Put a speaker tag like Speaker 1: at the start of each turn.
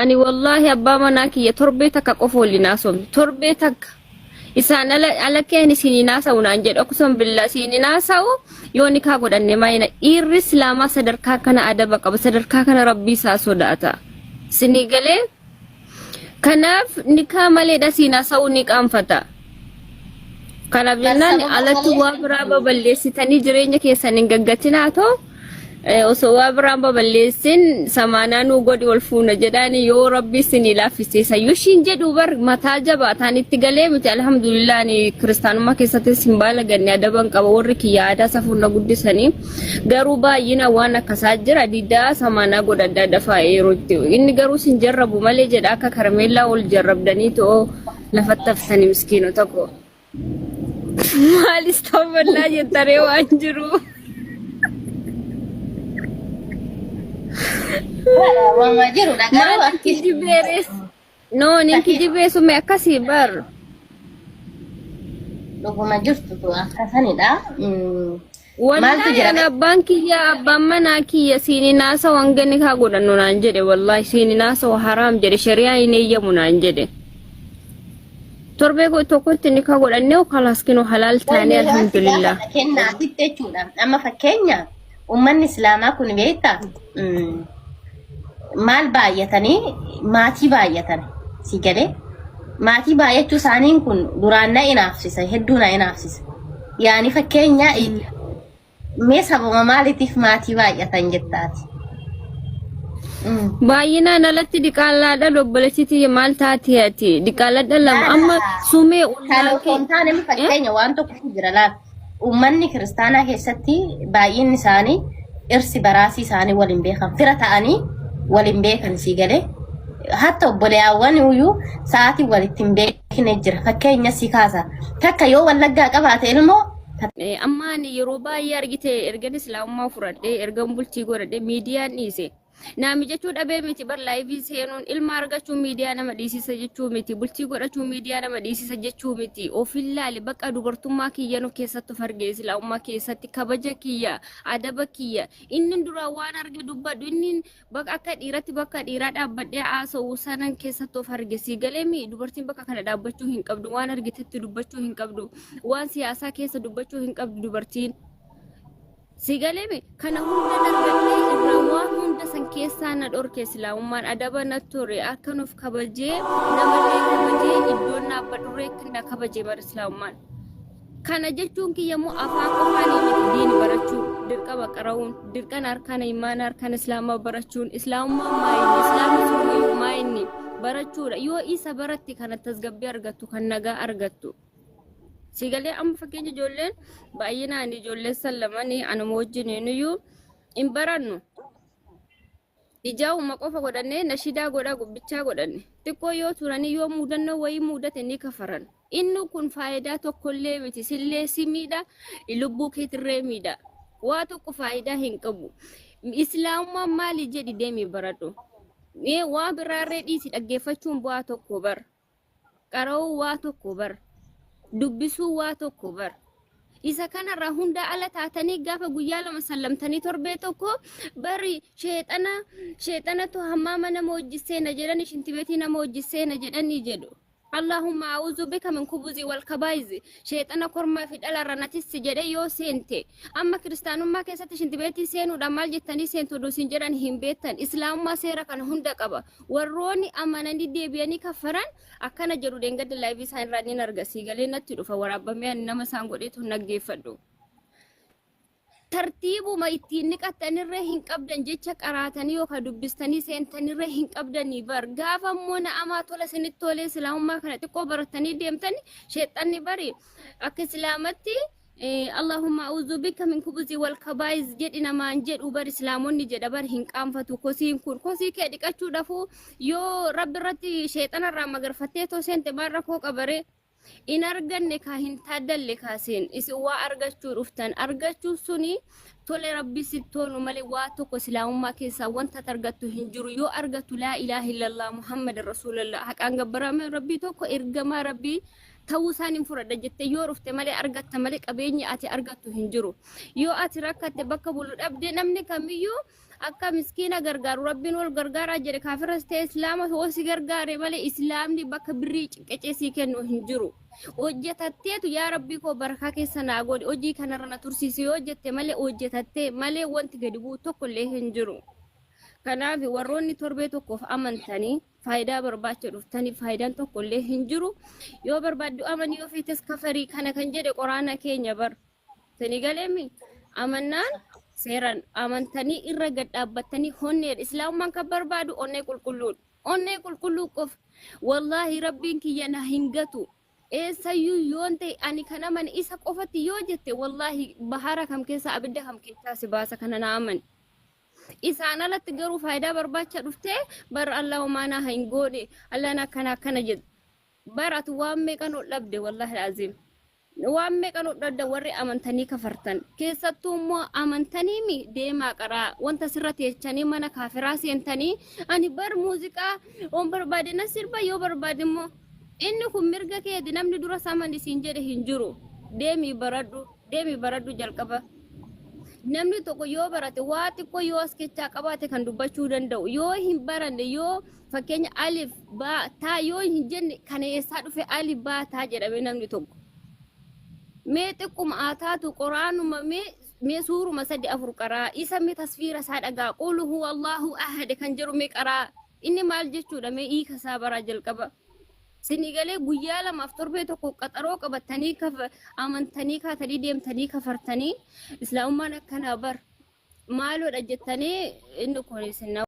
Speaker 1: Ani wallaahi abbaa manaa kiyya torbee takka qofa waliin haasofne. Torbee takka. Isaan ala ala keen isin hin haasa'u naan jedhu akkasuma billaa isin hin haasa'u yoo nikaa godhanne maayina dhiirri islaamaa sadarkaa kana adaba qaba sadarkaa kana rabbii isaa sodaata. Isinii galee kanaaf nikaa maleedha siin haasa'uu ni qaanfata. Kanaaf jennaan
Speaker 2: Sababa
Speaker 1: alatti
Speaker 2: malee
Speaker 1: waa biraa baballeessitanii jireenya keessan hin gaggatinaa too osoo waa biraan baballeessin samaanaa nuu godhi wal fuuna jedhaani yoo rabbi isinii laaffise sayyuu ishiin jedhu bar mataa jabaataan itti galee miti alhamdulillah ani kiristaanummaa keessattis hin baalaganne adaban qaba warri kiyya aadaa safuun na guddisanii garuu baay'ina waan akkasaa jira diddaa samaanaa godhadhaa dafaa yerootti inni garuu sin jarrabu malee jedha akka karameellaa ol jarrabdanii to'oo lafatti haftanii miskiinota koo. Maalis ta'uu jettaree waan jiru.
Speaker 2: Waama jirudha garuu
Speaker 1: Maal
Speaker 2: akki
Speaker 1: kijibeeres? No, nin kijibee sume akkasii bar.
Speaker 2: Dhuguma jirtu tu akkasanidha. Maaltu
Speaker 1: Wallaahi
Speaker 2: jira?
Speaker 1: ana abbaan kiyya abbaan manaa kiyya siini naasawu hanga ni kaa godhannu naan jedhe wallaahi siini naasawu haraam jedhe shari'aa hin eeyyamu naan jedhe. Torbee tokkotti ni kaa godhannee kalaas kinoo halaal taanee
Speaker 2: Wayii asii
Speaker 1: alhamdulillah.
Speaker 2: gaafa kennaatitti jechuudha. Amma fakkeenya uummanni islaamaa kun beektaa maal baay'atanii maatii baay'atan si galee maatii baay'achuu isaaniin kun duraan na inaafsisa hedduu na inaafsisa. Yaani fakkeenya mee sababa maaliitiif maatii baay'atan jettaati?
Speaker 1: Baay'inaan alatti diqaalaadha obboleettii tiyya maal taate ati diqaaladha lama amma sumee
Speaker 2: Kan
Speaker 1: ollaa
Speaker 2: osoo
Speaker 1: kee
Speaker 2: hin taane
Speaker 1: eh?
Speaker 2: fakkeenya waan tokkotu jira laal. Uummanni kiristaanaa keessatti baay'inni isaanii irsi baraasii isaanii wal hin beekan. Fira ta'anii wal hin beekan sii galee. Hatta obboleewwan iyyuu sa'aatii walitti hin beekne jira. Fakkeenya si kaasa. Takka yoo wallaggaa qabaate ilmoo
Speaker 1: Amma ani yeroo baay'ee argite ergan islaamummaa fudhadhee ergan bultii godhadhee miidiyaan dhiise. Naa mijachuu dhabee miti bar laayivii seenuun ilma argachuun miidiyaa nama dhiisisa jechuu miti bultii godhachuun miidiyaa nama dhiisisa jechuu miti of ilaali bakka dubartummaa kiyya nu keessatti of arge islaamummaa keessatti kabaja kiyya adaba kiyya inni duraa waan arge dubbadhu inni bakka akka dhiiratti bakka dhiiraa dhaabbadhee haasa'u sanan keessatti of arge sii galee mi dubartiin bakka kana dhaabbachuu hin qabdu waan argitetti dubbachuu hin qabdu waan siyaasaa keessa dubbachuu hin qabdu dubartiin. Sii galee mi kana hunda darbattee irraa waan hunda san keessaa na dhorke islaamummaan adaba na ture akka nuuf kabajee namallee kabajee iddoon dhaabbadhurree na kabajee bara islaamummaan. Kana jechuun kiyya immoo afaan qofaanii miti diini barachuun dirqama qara'uun dirqana arkaana imaana arkaana islaamaa barachuun islaamummaan maa inni islaamni sumayyuu maa inni barachuudha yoo isa baratte kana tasgabbii argattu kan nagaa argattu. Sigalee amma fakkeenya ijoolleen baay'inaan ijoolleen sallamanii anuma wajjin iyyuu hin barannu. Ijaa'uma qofa godhannee nashidaa godhaa gubbichaa godhanne. Xiqqoo yoo turanii yoo muudannoo wayii muudate ni kafaran. Inni kun faayidaa tokkollee miti. Sillee si miidha, lubbuu keetirree miidha. Waa tokko faayidaa hin qabu. Islaamummaan maali jedhi deemi baradhu. Mee waa biraarree dhiisi dhaggeeffachuun bu'aa tokko bar. Qara'uu waa tokko bar. Dubbisuu waa tokko bar. Isa kanarraa hunda ala taatanii gaafa guyyaa lama sallamtanii torbee tokko bari sheexana sheexanatu hammaama nama hojii seena jedhani shintibeetii nama hojii seena jedhanii jedhu. Allahumma a'uuzu bika min kubuzi wal kabaayizi sheexana kormaa fi dhalarra na tissi jedhee yoo seente amma kiristaanummaa keessatti shintibeetii seenuudhaan maal jettanii seentu oduu isin jedhan hin beektan islaamummaa seera kana hunda qaba Warroonni amananii deebi'anii kaffaran akkana jedhu dheengadda laayivii isaan irraa nin arga sii galee natti dhufa waraabbamee ani nama isaan godheetu hin dhaggeeffadhu. Tartiibuma ittiin niqattanirree hin qabdan jecha qaraatanii yookaan dubbistanii seentanirree hin qabdanii bar gaafa immoo na'amaa tola isinitti tolee islaamummaa kana xiqqoo barattanii deemtani sheexxanni bari akka islaamatti Allahumma a'uudhu bika min kubuzi wal kabaayiz jedhi namaan jedhu bar islaamonni jedha bar hin qaanfatu kosiin kun kosii kee dhiqachuu dhafuu yoo rabbi irratti sheexana irraa magarfattee too seente maal rakkoo qabare in arganne kaa hin taaddalle kaa seen isin waa argachuu dhuftan argachuu suni tole rabbi sitti tolu malee waa tokko islaamummaa keessaa wanta ati argattu hin jiru yoo argattu laa ilaaha illallah muhammad rasuulallah haqaan gabbarame rabbii tokko ergamaa rabbii ta'uu isaan hin fudhadha jettee yoo dhufte malee argatta malee qabeenyi ati argattu hin jiru. Yoo ati rakkatte bakka bulu dhabde namni kamiyyuu Akka miskiina gargaaru Rabbiin wal gargaaraa jedhe kaafiras ta'e islaama hoo si gargaare malee islaamni bakka birrii qecee sii kennu hin jiru. Hojjetatteetu yaa Rabbii koo barakaa keessa naa godhi hojii kanarra na tursiisi yoo jette malee hojjetattee malee wanti gadi bu'u tokko illee hin jiru. Kanaaf warroonni torbee tokkoof amantanii faayidaa barbaacha dhuftanii faayidaan tokko illee hin jiru. Yoo barbaaddu amanii yoo feetes kafarii kana kan jedhe qoraana keenya bar. Sini galeemi amannaan seeraan amantanii irra gad dhaabbattanii honneedha. Islaamummaan kan barbaadu onnee qulqulluudha. Onnee qulqulluu qofa. Wallaahi rabbiin kiyya na hin gatu. Eessayyuu yoon ta'e ani kan amane isa qofatti yoo jette wallaahi bahara kam keessa abidda kam keessaa si baasa kana na amani. Isaan alatti garuu faayidaa barbaacha dhuftee bar Allah homaa naa hin goone Allahn akkana akkana jedhu. Bar ati waan meeqan ol dhabde wallaahi aziim. Waan meeqan ol dhabde warri amantanii kafartan. Keessattuu immoo amantanii mi deemaa qaraa wanta sirra teechanii mana kaafiraa seentanii ani bar muuziqaa oon barbaade na sirba yoo barbaade immoo inni kun mirga keeti namni dura samani siin jedhe hin jiru. Deemii baradhu deemii baradhu jalqaba. Namni tokko yoo barate waa xiqqoo yoo as keessaa qabaate kan dubbachuu danda'u yoo hin baranne yoo fakkeenya alif baa taa yoo hin jenne kana eessaa dhufe alif baa taa jedhame namni tokko. Mee xiqquma haa taatu qoraanuma mee mee suuruma sadi afur qaraa isa mee tasfiira isaa dhagaa qul huwa Allahu ahad kan jedhu mee qaraa inni maal jechuudha mee hiika isaa baraa jalqaba. Sini galee guyyaa lamaaf torbee tokko qaxaroo qabattanii amantanii kaatanii deemtanii kafartanii islaamummaan akkanaa bar maaloodha jettanii inni kun isin.